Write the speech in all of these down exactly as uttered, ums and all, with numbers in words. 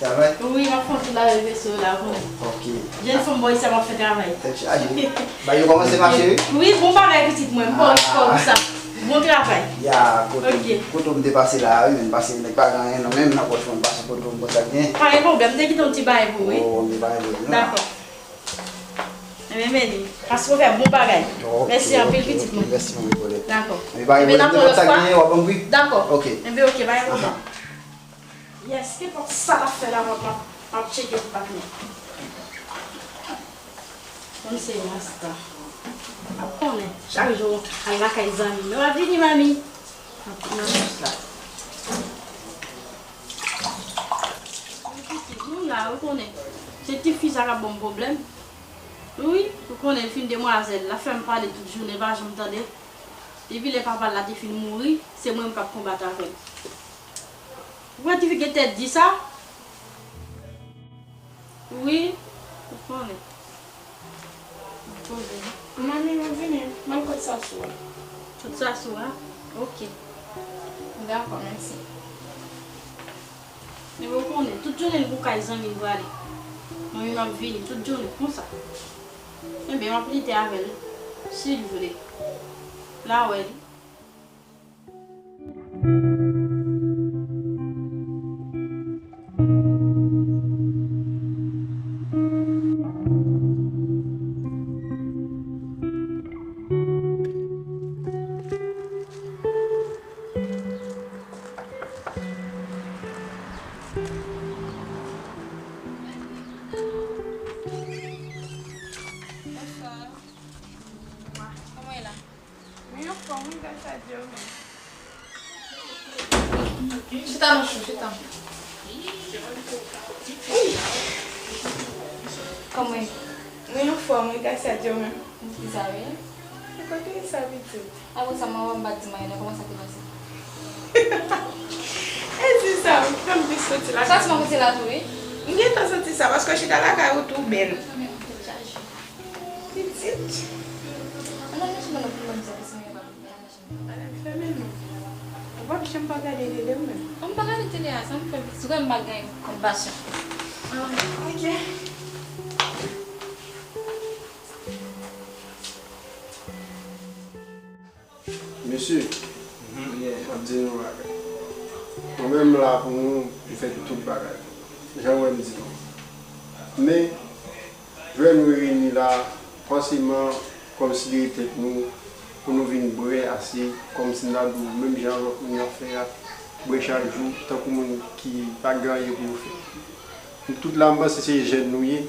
Travay? Wi, m ap fè yon ti lave veso la pou ou. Ok. Jèn fanm bò isit ap fè travay. Tèt chaje. Bagay yo kòmanse mache, wi? Wi, bon bagay, pitit mwen. M pa wè w sa. Bon travay. Ya, kote, ok, kote m te pase la, wi, m pase nèg pa gen anyen nan men m nan pòch mwen, m pase kote m konsa byen. Pa gen pwoblèm, m te kite yon ti bagay pou ou, wi. Oh, yon ti bagay pou ou, non? Dakò. Ebyen, Meli, paske w fè bon bagay. Ok, mèsi anpil, ok, pitit mwen. Mèsi, mwen, kolèg. Dakò. Ebyen, pa gen pwoblèm, nenpòt sa k genyen, w ap ban m kou? Dakò. Ok. Ebyen, ok, pa gen pwoblèm. Aha. Yes, nenpòt sa l ap fè la, m ap, m ap, m ap tcheke l, patnè. Konn se rasta. Ap konnen, chak jou, al lakay zanmi m. Yo, ap vini, manmi. Ap nan jis la. Wi, pitit, nou la, ou konnen. Se tifi sa k ap ban m pwoblèm. Wi, ou konnen, l fin demwazèl. L ap fè m pale tout jounen, pa janm tande. Depi lè papa l la te fin mouri, se mwen menm k ap konbat avè l. Ou wè tifi gen tèt di sa? Wi, ou konnen. Poze. Manmi, mwen vini. Mwen kot sa sou a. Kot sa sou a? Ok. Dakò, mèsi. Men ou konnen, tout jounen l pou kay zanmi l prale. Manmi, m ap vini, tout jounen, konsa. Enben, m ap lite avè l, si l vle. N a wè li. Bonswa. Kòman w ye la? Mwen anfòm wi, gras a Dye, ou menm? Chita non chou, chita. Kòman w ye? Mwen anfòm wi, gras a Dye, ou menm? Kisa w ye? E kote w ye sa pitit? Apre sa, manman m pa t di m anyen non, kòman sa te pase? E di sa, fè m plis soti lakay. Sa se mwen kote la tou, wi. M gentan santi sa, paske w chita lakay ou tou bèl. Pitit. Ann al mache nan lòt moun sa, paske mwen pa vin nan mache. Madam, fèmen non. Ou p ap janm pa gade tele ou menm? An m pa gade tele a, sa m fè pitit. Ou kwè m pa gen konpasyon? Ah, ok. Mesye, m ap di nou yon bagay. Mwen menm m la pou nou, m fè tout bagay. Jan w wè m di nou. Men, jwè nou reyini la, fòseman, kòmsi dèyè tèt nou, pou nou vin bwè ase, kòmsi n ta di w, menm jan lòt moun yo ap fè a, bwè chak jou, tankou moun ki pa gen anyen pou yo fè. Nou tout la, m panse se jèn nou ye,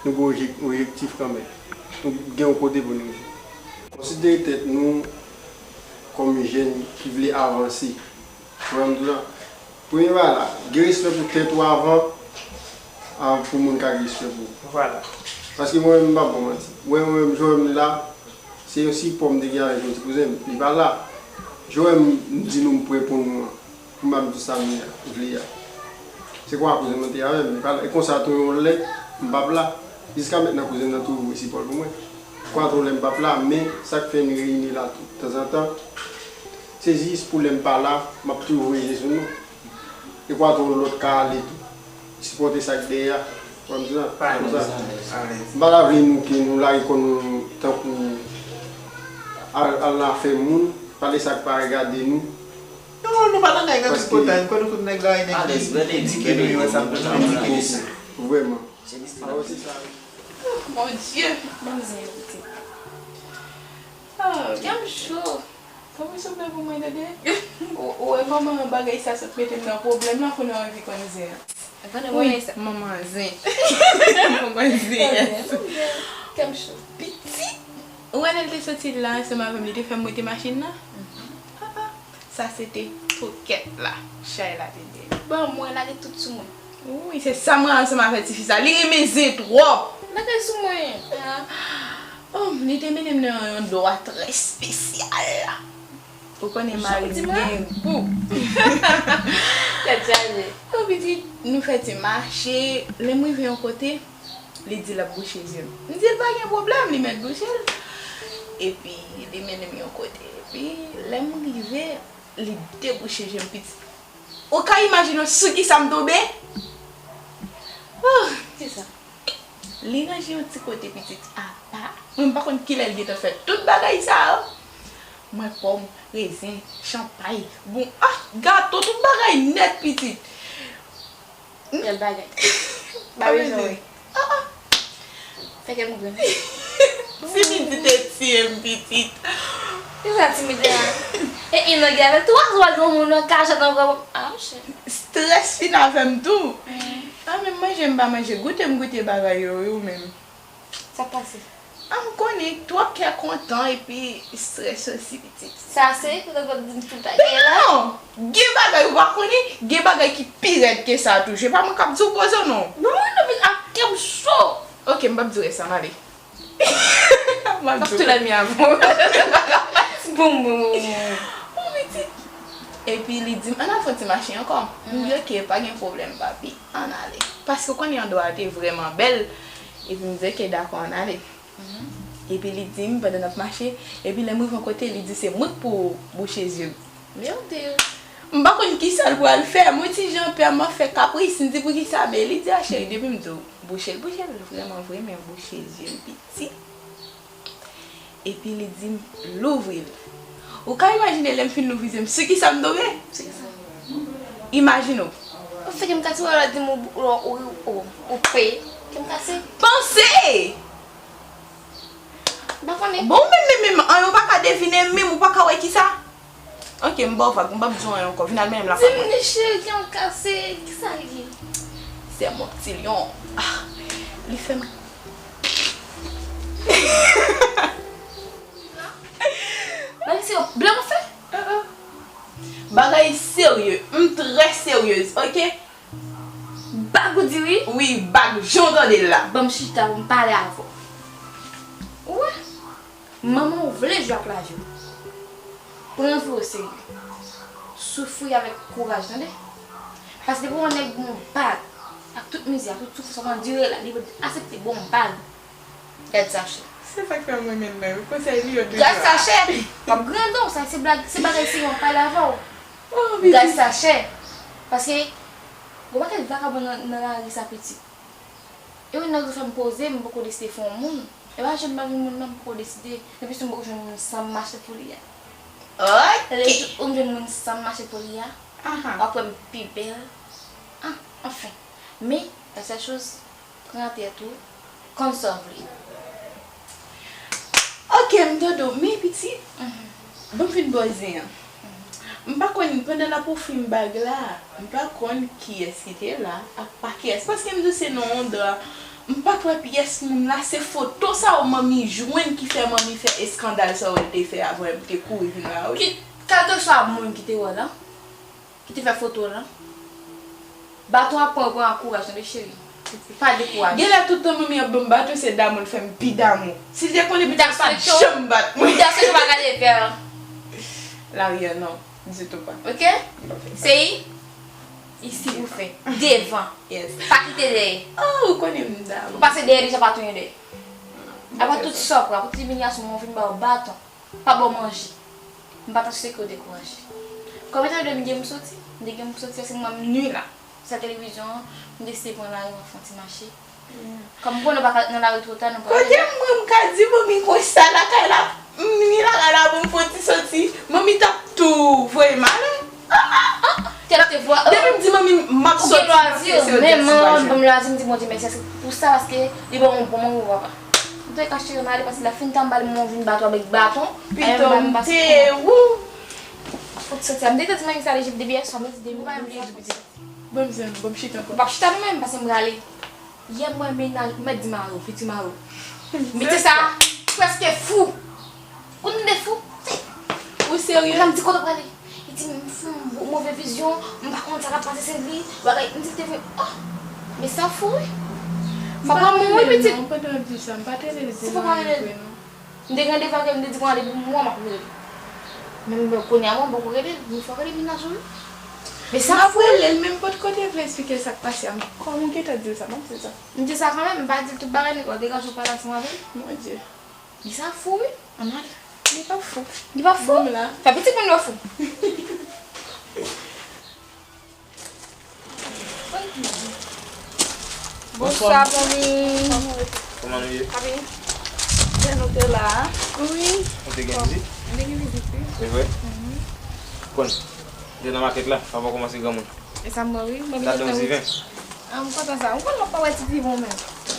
nou gen objek-, objektif kanmenm. Nou gen yon kote pou nou rive. Konsidere tèt nou kòm jèn ki vle avanse. Ou wè m di w la? Premye bagay la, gen respè pou tèt ou avan, avan pou moun ka gen respè pou ou. Vwala. Paske mwen menm, m p ap ba w manti. Ou wè mwen menm, jan w wè m la, se yon sipò m te gen avèk yon ti kouzen m. Li pa la. Jan w wè m, m di nou m prè pou nou an. Pou m ap di sa m ye a, vle a. Se konsa kouzen mwen te avè m, li pa la. E konsa tou yon lè, m p ap la. Jiska mentnan kouzen nan toujou voye sipò l pou mwen. Kwa tou lè m p ap la, men sa k fè n reyini la tou, tanzantan, se jis pou lè m pa la, m ap toujou voye je sou nou. E kwa tou lòt ka ale tou. Sipòte sa k dèyè a. Konn sa, konn sa. M pa ta vle nou ke nou lage kò nou tankou al, al nan afè moun, pale sa k pa regade nou. Non, nou pa nan nèg an tripotay, m kwè nou tout nèg la, e nèg ki, ki, ki, ki, ki, ki, ki, vrèman. Alò, se sa. Oh, mon Dieu, ban m zen yon ti. Oh, kè m cho. Fè m souple pou mwen, tande. Ou, ou wè kòman bagay sa sot mete m nan pwoblèm la, kounye a w anvi konn zen an. Wi, manman zen. Manman zen. Kè m cho. Pitit. Ou wè lè l te soti la ansanm avè m, li te fè m wete machin nan? Ah, ah. Sa se te tokèt la, chay la te dèyè. Ban mwen, lage tout sou mwen. Wi, se sa mwen ansanm avè tifi sa. Li renmen zen twòp. Lage sou mwen. Ah. Oh, li te mennen m nan yon dwa trè espesyal. Ou konnen mari m gen gou. Tèt chaje. Konn pitit, nou fè ti mache, lè m rive yon kote, li di l ap bouche je m. M di l pa gen pwoblèm, li mèt bouche l. Epi, li mennen m yon kote. Epi, lè m rive, li debouche je m pitit. Ou ka imajine w sou kisa m tonbe? Kisa? Li ranje yon ti kote pitit apa. Mwen m pa konn kilè l gentan fè tout bagay sa yo. Mwen pòm, rezen, chanpay, bon, ah, gato, tout bagay nèt pitit. Bèl bagay. Pa bezwen wè. Ah, ah. Fè kè m grenn. Timid te tiye m pitit. Kisa timid la? E inogre avèk twa zwa granmoun nan ka chat ankò. Ah, monchè. Strès fin avè m tou. Ah, men manje m pa manje. Goute m goute bagay yo, wi, ou menm. Sa k pase? Ah, m konnen, twòp kè kontan epi strès osi, pitit. Sa se, kote w di m tout bagay la? Non! Gen bagay ou pa konnen, gen bagay ki pi rèd ke sa toujou. E pa mwen k ap di w koze w non. Non, non, men ak kè m cho. Ok, m p ap di w rès la, m ale. M ap di w. Ap tou lèmi avè w. Boum, boum, boum, boum. Bon, pitit. Epi li di m, ann al fè yon ti mache ankò. M di, ok, pa gen pwoblèm, papi. Ann ale. Paske w konnen andwa a te vrèman bèl. Epi m di, ok, dakò, ann ale. Epi li di m pandan n ap mache, epi lè m rive yon kote, li di se mwen k pou bouche zye m. Merde! M pa konn kisa l pral fè, mwen ti jan pè, m ap fè kapris, m di poukisa, men li di a cheri, depi m di w bouche l, bouche l vrèman vre, men bouche zye m piti. Epi li di m louvri l. Ou ka imajine lè m fin louvri zye m, sou kisa m tonbe? Sou kisa? Imajine w. Ou fè ke m ka ti wè la di m ou, ou, ou, ou, ou pe, ke m kase. Panse! M pa konnen. Bon, menm, menm, menm, anyen ou pa ka devine, menm ou pa ka wè kisa? Ok, m ba w vag, m p ap di w anyen ankò. Vin al mennen m lakay mwen. Di m ni cheri ki an kase, kisa l ye? Se mon ti lyon. Ah, li fè m. Bagay serye, blag ou fè? Bagay serye, m trè seryez, ok? Bag ou di wi? Wi, bag, jan w tande l la. Ban m chita pou m pale avè w. Ou wè? Manman w vle jwe ak lavi w. Pran vi w oserye. Soufri avèk kouraj, tande? Paske depi yon nèg ba w bag, ak tout mizè, ak tout soufrans w ap andire la, li aksepte ba w yon bag. Gad sa chè. Se sa k fè m renmen l la wi. Konsèy li yo toujou. Gad sa chè. W ap grande w, sa se blag, se bagay serye w ap pale avè w. Oh, pitit. Gad sa chè. Paske, gon pakèt vakabon nan, nan lari sa pitit. E wi, nèg yo fè m poze, m poko deside fè yon moun. E pa jwenn m pa jwenn moun nan, m poko deside. Depi si m poko jwenn moun san m mache pou li a. Ok. Lè ou m jwenn moun san m mache pou li a, w ap wè m pi bèl. Ah, anfen. Men, la sèl choz, pran tèt ou, konn sa w vle. Ok, m tande w, men pitit, ban m fin ba w zen an. M pa konn, pandan l ap ofri m bag la, m pa konn kiyès ki te la, ak pa kiyès, paske m di w se nan yon dra. M pa t wè pyès moun la, se foto sa w manmi jwenn ki fè manmi fè eskandal sa w wè l te fè a, vrè m te kouri vin la, wi. Ki, kèlkeswa moun ki te wè w la, ki te fè foto w lan, baton ap pran, pran ak kouraj, tande cheri. Pa dekouraje. Genlè tout tan manmi ap ban m baton, se damou l fè m pi damou. Si l te konnen pitit sa pa t janm bat mwen. Li ta sou pa gade vè. Lari a non, ditou pa. Ok? Se i, isi pou fè. Devan. Yes. Pa kite dèyè. Oh, ou konnen m damou. Ou pase dèyè deja pa tounen dèyè. Apre tout sa w pran, apre tout imilyasyon, mwen vin ba w baton. Pa ba w manje. M pa t asire ke w dekouraje. Kòm etan donè m gen pou soti, m te gen pou soti, paske mwen m nwi la. Sa televizyon an, m deside pran lari m ap fè yon ti mache. Kòm m konnen w pa ka nan lari twò ta, nou pral. Kote m, mwen, m ka di manmi konsa lakay la, m nwi lakay la pou m fè yon ti soti, manmi t ap tou voye m ale. Tèt te vwa. Depi m di manmi m ap soti, m ap fè yon ti lwazi, m di Bondye mèsi, se pou sa, paske li ban m yon bon manmi, papa. Antouka cheri, m ale paske lè fin tan m pale, m vin bat ou avèk baton. Pito m te wou. Ou te santi sa? M te di manmi sa depi yè swa, m te di depi m bliye di pitit. Bon, m zen, bon, m chita ankò. M p ap chita non menm, paske m prale. Yè m wè mennaj, ou mèt di mari w, piti mari w. Mesye sa prèske fou. Ou tande fou? Ou serye? Ou janm di kote w prale. Li di m fou, m move vizyon, m pa konn sa k ap pase, se li, bagay, m di l te vle, oh! Men sa fou wi. Fòk w ap mouri pitit. Non, pandan w ap di sa, m pa t rele l di mari vre non. M te gen randevou avè l, m te di pou m ale pou mwa, m ap rele l. Men m kounye a, mwen poko rele l, men fòk rele mennaj ou wi. Men sa fou wi. M ap rele l, men m potko te vle esplike l sa k pase a, men kòm ou gentan di l sa, m ap di l sa. M di l sa kanmenm, m pa di l tout bagay, nèg la deranje w pale ansanm avè l. Mon Dye. Li sa fou wi. Ann ale. Li pa fou. Li pa fou? Bon, m la. Fè pitit moun yo fou. Bonswa, zanmi. Kòman nou ye? Papi, jan nou te la a? Wi. Nou te gen vizit? M te gen vizit, wi. Se vre? Mhm. Bon, m te nan makèt la, papa kòmanse granmoun. E sa m wè, wi. Mwen vin nan diven. Ah, m kontan sa. M konn lòt pa wè ti diven menm.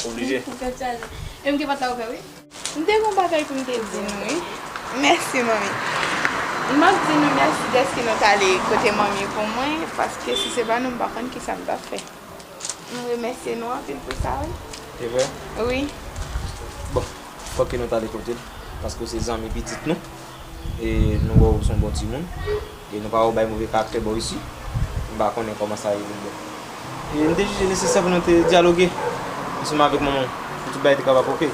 Oblije. Tèt chaje. E m gen pòt la ouvè, wi. M te gen yon bagay pou m te di nou, wi. Mèsi, manmi. M ap di nou mèsi dèske nou t ale kote manmi pou mwen, paske si se pa nou, m pa konn kisa m t ap fè. M remèsye nou anpil pou sa, wi. Se vre? Wi. Bon, fòk ke nou t ale kote l, paske w se zanmi pitit nou, e nou wè w se yon bon timoun. E nou pa wè w bay move karaktè bò isi. M pa konnen kòman sa rive, bon. E m te jije nesesè pou nou te dyaloge ansanm avèk manman w, pou tout bagay te kapab oke.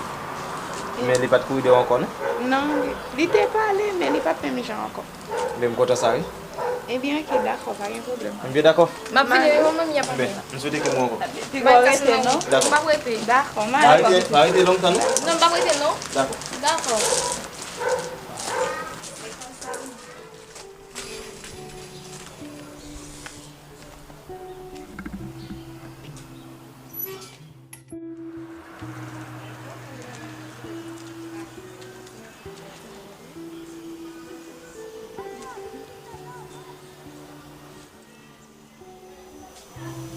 Men li pa t kouri dèyè w ankò, non? Non, li, li te pale, men li pa t menm jan ankò. Men m kontan sa, wi. Ebyen, oke, dakò, pa gen pwoblèm. M byen dakò? M ap vini, wi, manmi, y ap vini. M swete ke m wè w ankò. Piga w rete, non? Dakò. M p ap rete. Dakò, m ale. Pa rete, pa rete lontan, non? Non, m p ap rete, non. Dakò. Dakò.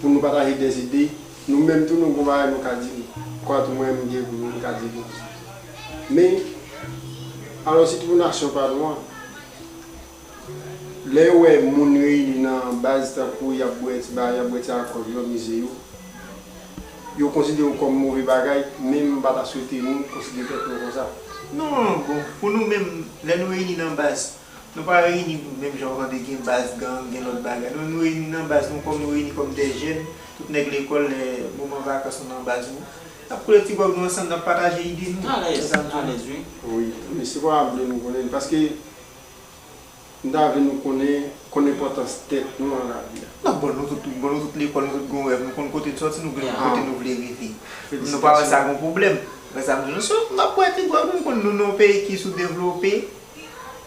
Pou nou pataje dèzide, nou menm tou nou gon bagay nou ka di nou. Kwa tou mwen menm gen pou nou ka di nou. Men, alò sitou pou nasyon pa nou an, lè yo wè moun reyini nan baz tankou y ap bwè ti bagay, y ap bwè ti alkòl yo, mize yo, yo konsidere w kòm move bagay, men m pa ta swete nou konsidere tèt nou konsa. Non, bon, pou nou menm, lè nou reyini nan baz, nou pa reyini menm jan w tande gen baz gang, gen lòt bagay. Non, nou reyini nan baz nou kòm nou reyini kòm de jèn, tout nèg lekòl, lè moman vakans nou nan baz nou, n ap koule ti gwòg nou ansanm, n ap pataje ide nou. Alèz, alèz, wi. Wi, wi, se pa vle nou konnen, paske m ta vle nou konnen, konn enpòtans tèt nou nan lavi a. Non, bon, nou tout, bon, nou tout lekòl, nou tout gon rèv, nou konn kote n sòti, nou konn kote nou vle rive. Nou pa wè sa gon pwoblèm. Wè sa m di nou, so, n ap bwè ti gwòg nou, nou konn nou nan yon peyi ki soudevlope,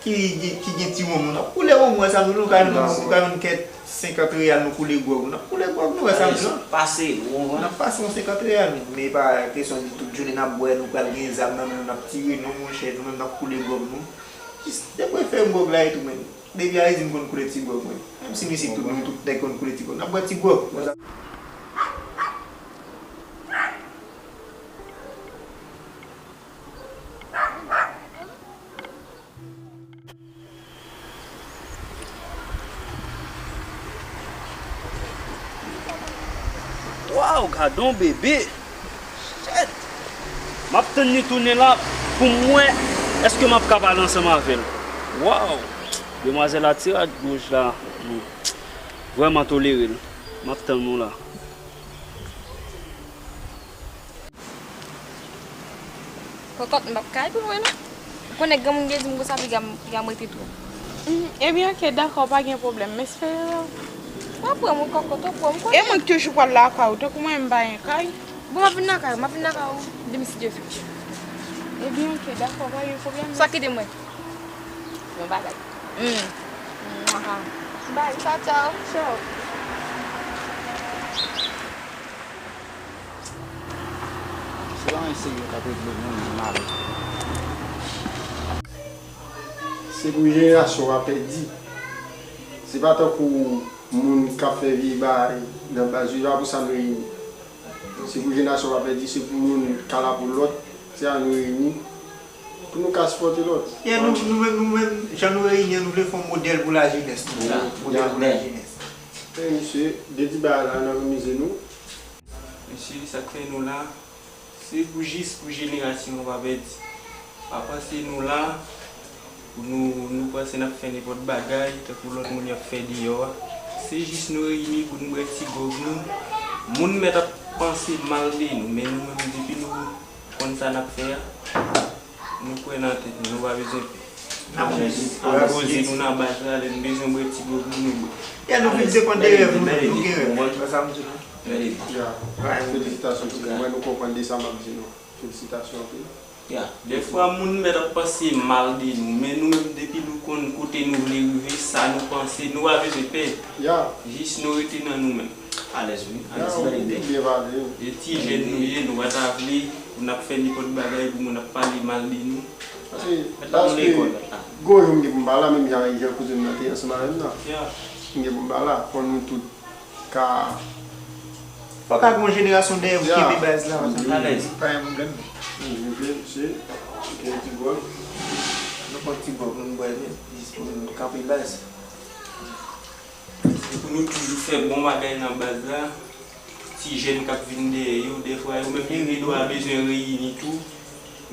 ki, ki gen ti wonm, nou n ap koule wonm, wè sa m di nou, nou ka jwenn, nou ka jwenn kèk senkant reyal, nou koule gwòg nou, n ap koule gwòg nou, wè sa m di nou. Pase, ou konprann? N ap pase yon senkant reyal, men pa kesyon di tout jounen n ap bwè, nou pral gen zam nan men nou, n ap tire, non, monchè, nou menm n ap koule gwòg nou. Jis depi fè m gwòg la e tou, men. Depi Ayiti, m konn koule ti gwòg mwen. Menm si m isit, tout moun, tout nèg konn koule ti gwòg. N ap bwè ti gwòg. Waw, gadon bebe! Shit! M ap tann li tounen la pou m wè èske m ap ka pale ansanm avè l. Waw! Demwazèl la ti rad goj la, m vrèman tolere l. M ap tann ou la. Kòkòt, m p ap kay pou mwen, non. Ou konnen granmoun gen di m konsa, piga m, piga m rete twòp. Mm, ebyen, oke, dakò, pa gen pwoblèm. M espere w. W ap pran mwen kòkòt, w ap pran mwen. E mwen ki toujou pral lakay ou, tankou mwen, m pa gen kay. Bon, m ap vin lakay ou, m ap vin lakay ou demen si Dye vle. Ebyen, oke, dakò, pa gen pwoblèm. Sa kite mwen. Yon bagay. Mm. Mwa. Bay, tchaw, tchaw. Tchaw. Se pa yon serye k ap regle moun nan mare. Se pou jenerasyon w ap pèdi. Se pa tankou moun k ap fè vye bagay nan baz yo, se pa pou sa nou reyini. Se pou jenerasyon w ap pèdi, se pou moun k al apre lòt, se sa nou reyini. Pou nou ka sipòte lòt. Yeah, nou, nou menm, nou menm, jan nou reyini an, nou vle fè yon modèl pou lajenès nou. Modèl pou lajenès. E mesye, de ti bagay la, n ap mize nou. Mesye, sa k fè nou la, se pou jis pou jenerasyon an pa pèdi. Pa panse nou la, pou nou, nou panse n ap fè nenpòt bagay, tankou lòt moun y ap fè deyò a. Se jis nou reyini pou n bwè ti gwòg nou. Moun mèt ap panse mal de nou, men nou menm, depi nou konn sa n ap fè a, nou kwè nan tèt nou, nou pa bezwen pè. N ap jis poze nou nan baz la, lè n bezwen bwè ti gwòg nou, nou bwè. Ya, nou vin depann de rèv nou, nou gen rèv. Wè sa m di nou? Ya, felisitasyon, timoun. Mwen, nou konprann de sa m ap di nou. Felisitasyon anpil. Ya, dèfwa moun mèt ap panse mal de nou, men nou menm, depi nou konn kote nou vle rive, sa nou panse, nou pa bezwen pè. Ya. Jis nou rete nan nou menm. Alèz wi, alèz, bèl ide. Byen pale. E ti jèn nou ye, nou pa ta vle pou n ap fè nenpòt bagay pou moun ap pale mal de nou. Paske, paske gwo jou m gen pou m pa la, menm jan, jan kouzen m nan te ansanm avè m nan. M gen pou m pa la, fò nou tout ka. Fòk ak yon jenerasyon dèyè pou kenbe baz la. Alèz. Pa gen pwoblèm. Gen ti gwòg. Nou pran ti gwòg, nou bwè, jis pou nou kanpe baz. Se pou nou toujou fè bon bagay nan baz la. Ti jèn k ap vin dèyè yo, dèfwa yo menm yo gen dwa bezwen reyini tou.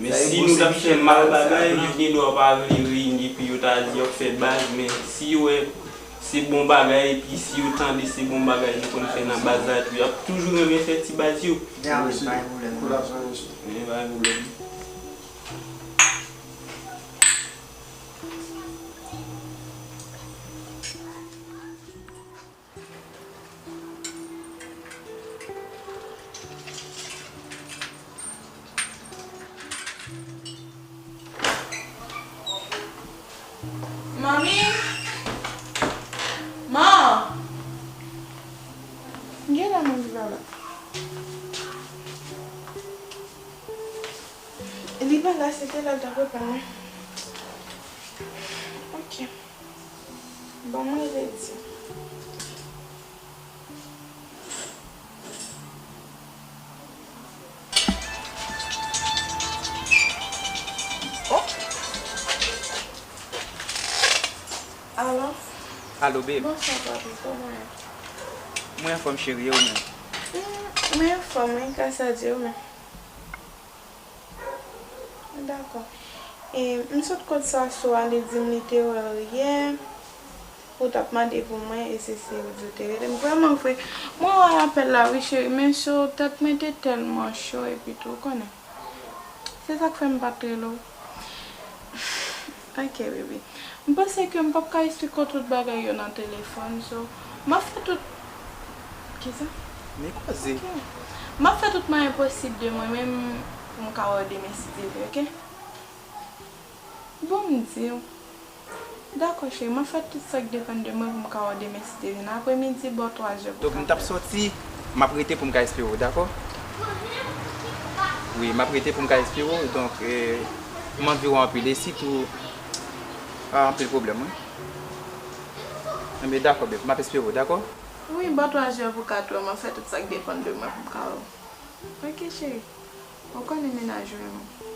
Men si nou t ap fè mal bagay, yo gen dwa pa vle reyini, epi yo ta di y ap fè baz, men si yo wè se bon bagay, epi si yo tande se bon bagay nou konn fè nan baz la tou, y ap toujou renmen fè ti baz yo. Men pa gen pwoblèm. Manmi! Man! Gen la, manmi pa la. Li pa la, se te la l t ap reponn mwen. Ok. Bon, mwen redi. Oh. Alo? Alo, babe. Bonswa, papi, kòman w ye? Mwen anfòm, cheri, e ou menm? Hmm, mwen anfòm, wi, gras a Dye, ou menm? Dakò. E, m sot kot Sasou a, li di m li te wè w yè. Ou t ap mande pou mwen, e se, se ou di w te rele m. Vrèman vre, mwen wè apèl la, wi, cheri, men so, tèt mwen te tèlman cho, epi tou, ou konnen. Se sa k fè m pa t rele w. Ok, baby. M panse ke m p ap ka esplike w tout bagay yo nan telefòn, so, m ap fè tout, kisa? Men koze. Ok. M ap fè tout mwayen posib de mwen menm pou m ka wè w demen si Dye vle, ok? Bon, m di w. Dakò, cheri, m ap fè tout sa k depann de mwen pou m ka wè w demen si Dye vle, nan apremidi, bò twa zè pou... Donk, m t ap sòti, m ap rete pou m ka espere w, dakò? Wi, m ap rete pou m ka espere w, donk, eh, m anvi w anpil, e sitou, pa anpil pwoblèm, wi. Enben, dakò, beb, m ap espere w, dakò? Wi, bò twa zè pou kat wè, m ap fè tout sa k depann de mwen pou m ka wè w. Ok, cheri. Ou konnen mennaj ou renmen w.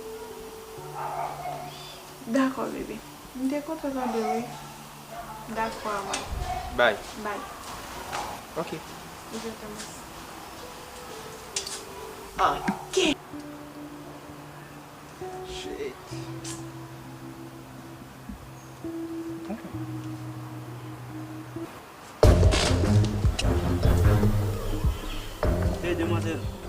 Dakò, bebe. M te kontan tande w, wi. Dakò, amor. Bye. Bye. Ok. Je t'aime aussi. Ok. Shit. Bon. Hey, demwazèl.